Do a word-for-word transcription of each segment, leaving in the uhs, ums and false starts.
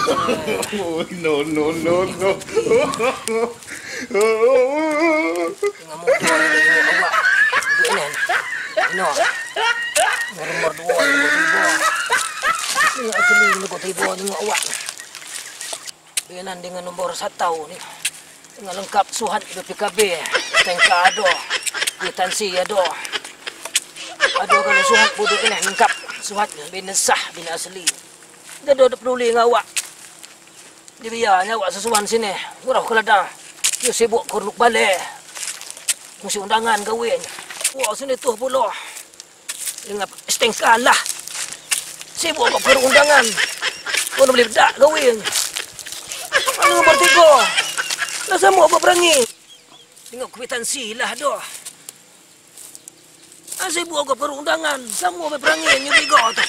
Oh, no, no, no, no. Tengah mudo ni, tengok awak. Duduk ino. Ino. Nomor duo ni, tibo. Tengok asli ni, tibo, tengok awak. Benan dengan nomor satu ni. Tengah lengkap suhat di P K B. Stengka ado. Kwitansi ado. Ado kalau suhat buduak ni lengkap. Suhat bin sah bin asli. Jadi dak paduli dengan awak. Dibianyo awak sasuan sini. Urau ka ladang. Iyo sibuk ka uruk balai. Musti undangan kawin. Wah, sini tu pulo. Dengan stengka lah. Sibuk awak ka uruk undangan. Kau boleh bedak kawin. Anu bertigo. Lah samo awak berangi. Tengok kwitansi lah doh. Asai buah ko parundangan, samo baparangi nyo bigo tu.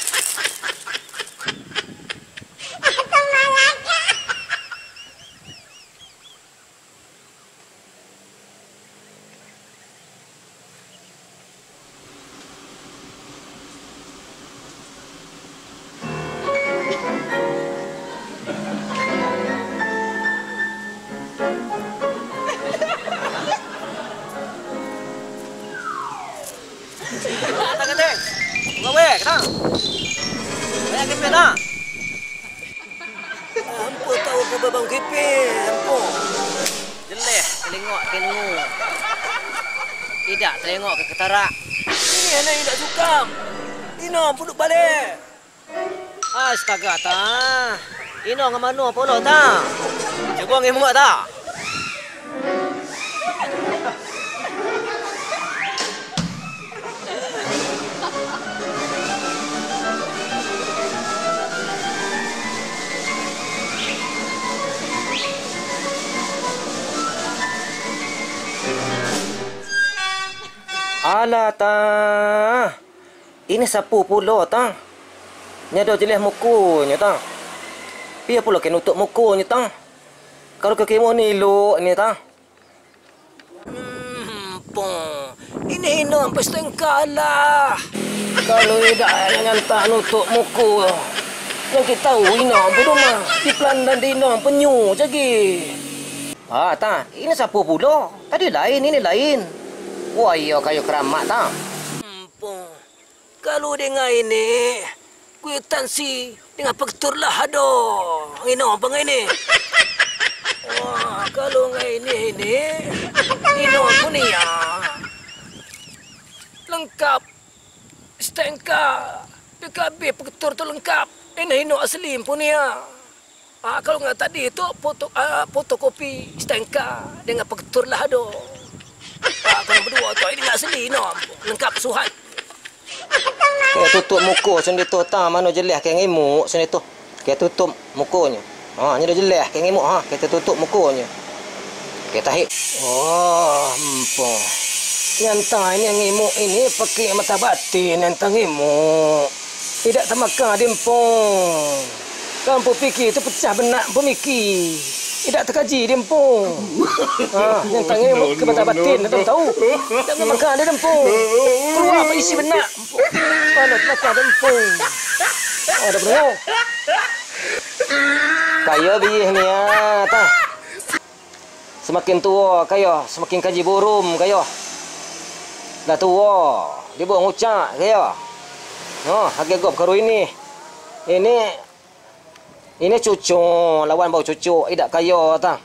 Kata-kata. Bunga weh, kata. Banyak kepet dah. Ampo tahu ka babang kepet, ampo. Jeleh talingok ka indu. Idak talingok ka katarak. Ini anak indak suka. Ino puduk baleh. Astaga, ta. Ino nga mano pulo, ta? Cubo ngimuak, ta. Alah, ta. Ini sapu pulo, ta. Nyo ado jeleh mukonyo, ta. Piyo pulo ka nutuik mukonyo, ta. Kalau ka kimo ni elok ni, ta. Hmm, po. Ini ino ampai setengka lah. Kalau idak nyantah nutuik muko, yang kita tahu ino ampai rumah. Di pelan dan di ino penyu cagi. Ah, ta. Ini sapu pulo. Tadi lain, ini lain. Wah, iyo kayo keramat, ta. Hmm, po. Kalu dek ngai ini, kwitansi dengan peketur lah ado. Ngino pangai ini. Wah, kalu ngai ini, ini, ngino pun iya. Lengkap. Stengka. P K B peketur tu lengkap. Ini ino asli pun iya. Ah, kalau nggak tadi tu foto, ah, fotokopi stengka dengan peketur lah ado. Ah, kalau baduo tu, ini nggak asli, no. Lengkap suhat. Kaya tutup muko sendiri tu, ta, mano jeleh kaya ngimuk sendiri tu. Kaya tutup mukonyo. Ha, nyo dah jeleh kaya ngimuk, ha, kaya tutup mukonyo. Kaya tahi. Oh, empo. Nyantah ini ngimuk ini pakai mata batin nyantah ngimuk. Idak tamaka di empung. Kampu piki tu pecah benak pemiki. Idak takaji di empung. Ah, yang tangih ke mata batin, dah tahu. Idak tamaka di empung. Keluar apa isi benak. Pano tamaka di empung. Ah, dah penuh. Kayo biyih ni, ah, tah. Samakin tuo kayo, samakin kaji burum kayo. Lah tuo, dibuang ucak kayo. Noh, agegop karu ini. Ini, ini cucuk, lawan bau cucuk, idak kayo ta.